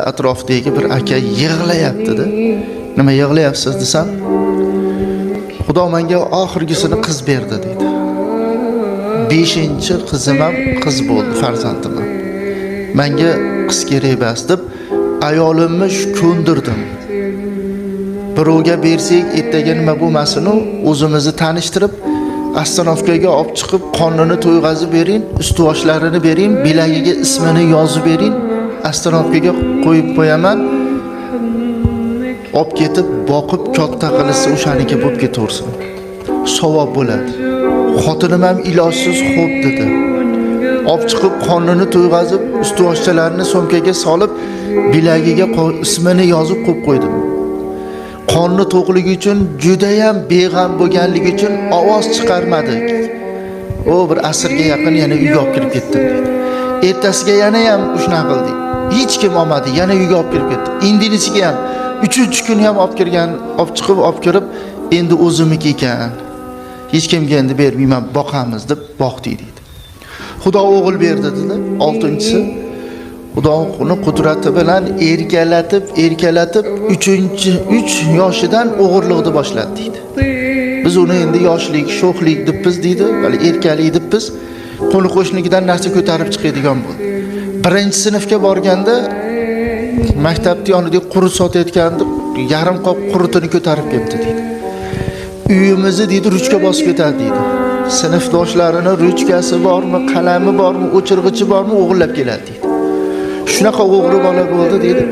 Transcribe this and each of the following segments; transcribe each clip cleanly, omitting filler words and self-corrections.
Atrofdagi bir aka yig'layapti-da. Nima yig'layapsiz desam, Xudo menga oxirgisini qiz berdi deydi. 5-chi qizim ham qiz bo'ldi, farzandim ham. Menga qiz kerak emas deb ayolimni shu ko'ndirdim. Birovga bersak ertaga nima bo'lmasin, u o'zimizni tanishtirib, ostanovkaga olib chiqib, qornini to'yg'azib bering, ustuvoshlarini bering, bilagiga ismini yozib bering, ostanovkaga qo'yib qo'yaman. Olib ketib, boqib katta qilsa o'shaniki bo'lib ketaversin. Savob bo'ladi. Xotinim ham ilojsiz xo'p dedi. Olib chiqib qornini to'yg'azib, ustuvoshchalarini sumkaga solib, bilagiga ismini yozib qo'yib qo'ydim. Qorni to'qligi uchun, juda ham beg'am bo'lganligi uchun ovoz chiqarmadi. O bir asrga yaqin yana uyga olib kirib ketdim dedi. Ertasiga yana ham shunaqa qildik. Hech kim olmadi, yana uyga olib kirib ketdi. Indinisiga ham 3-kuni ham olib kirgan, olib chiqib, olib kirib, endi o'zimniki ekan. Hech kimga endi bermayman, boqamiz deb boqdik deydi. Xudo o'g'il berdi dedi. 6-chisi Xudoning qudrati bilan erkalatib, erkalatib 3 yoshidan o'g'irlikni boshladi deydi. Biz uni endi yoshlik, sho'xlik debmiz deydi, hali erkalik debmiz. Qo'ni qo'shnikidan narsa ko'tarib chiqadigan bo'ldi. 1-sinfga borganda maktabni yonida qurut sotayotganda yarim qop qurutini ko'tarib kelibdi deydi. Uyimizni deydi ruchka bosib ketadi deydi. Sinfdoshlarini ruchkasi bormi, qalami bormi, o'chirg'ichi bormi, o'g'irlab keladi deydi. Shunaqa o'g'ri bola bo'ldi deydi.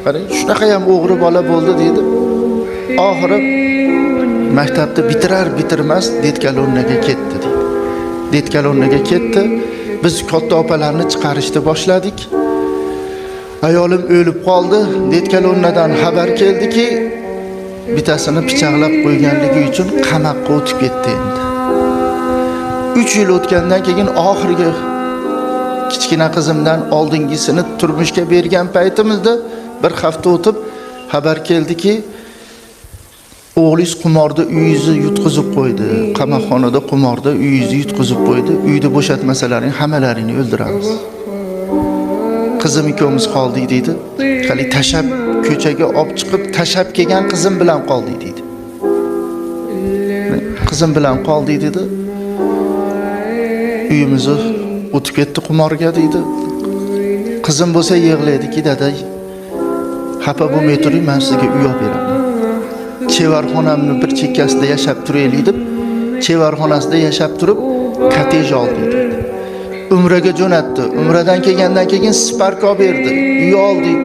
Qarang, shunaqa ham o'g'ri bola bo'ldi deydi. Oxiri maktabni bitirar bitirmas detkalonnaga ketdi deydi. Detkalonnaga ketdi. Biz katta opalarni chiqarishni boshladik. Ayolim o'lib qoldi. Detkalonnadan xabar keldiki, bittasini pichoqlab qo'yganligi uchun qamoqqa o'tib ketdi endi. 3 yil o'tgandan keyin oxirgi kichkina qizimdan oldingisini turmushga bergan paytimizda bir hafta o'tib xabar keldiki, o'g'lingiz qumorda uyingizni yutqizib qo'ydi. Qamoqxonada qumorda uyingizni yutqizib qo'ydi. Uyni bo'shatmasalaring hammalaringni o'ldiramiz. Qizim ikkovimiz qoldik deydi. Hali tashab ko'chaga olib chiqib tashab kelgan qizim bilan qoldik deydi. Qizim bilan qoldik dedi. Uyimizni o'tib ketdi qumorga deydi. Qizim bo'lsa yig'laydiki, dada xafa bo'lmay turing, men sizga uy olib beraman. Chevarxonamni bir chekkasida yashab turaylik deb, chevarxonasida yashab turib, kottej oldik deydi. Umraga jo'natdi. Umradan kelgandan keyin Spark olib berdi. Uy oldik.